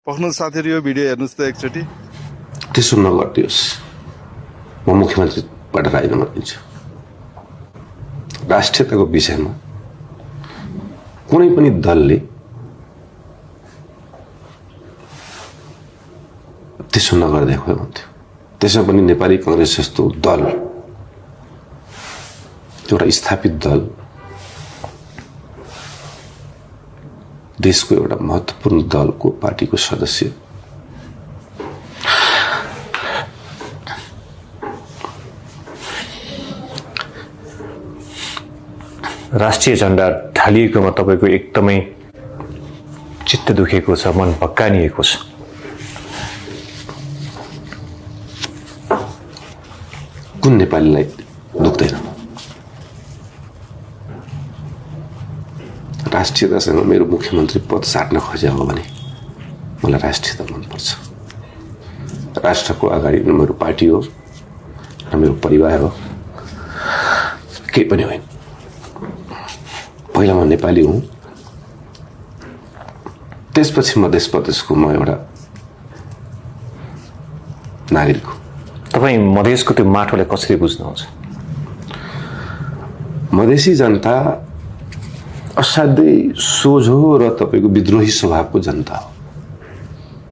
पख्नुहोस् साथीहरु, यो भिडियो हेर्नुस् त एकचोटि। त्यसो नगर्दियोस्। म मुख्यमन्त्रीबाट राजीनामा दिन्छु। राष्ट्रियताको विषयमा कुनै पनि दलले त्यसो नगर्दै खोइ हुन्थ्यो। त्यसमा पनि नेपाली कांग्रेस जस्तो दल, एउटा स्थापित दल, देशको एउटा महत्त्वपूर्ण दलको पार्टीको सदस्य राष्ट्रिय झण्डा ढालिएकोमा तपाईको एकदमै चित्त दुखेको छ, मन भक्कानिएको छ। कुन नेपालीलाई दुख्दैन? राष्ट्रियतासँग मेरो मुख्यमन्त्री पद साट्न खोजे हो भने मलाई राष्ट्रियता मनपर्छ। राष्ट्रको अगाडि मेरो पार्टी हो र मेरो परिवार हो, केही पनि होइन। पहिला म नेपाली हुँ, त्यसपछि मधेस प्रदेशको म एउटा नागरिक हुँ। तपाईँ मधेसको त्यो माटोलाई कसरी बुझ्नुहुन्छ? मधेसी जनता असाध्यै सोझो र तपाईको विद्रोही स्वभावको जनता हो।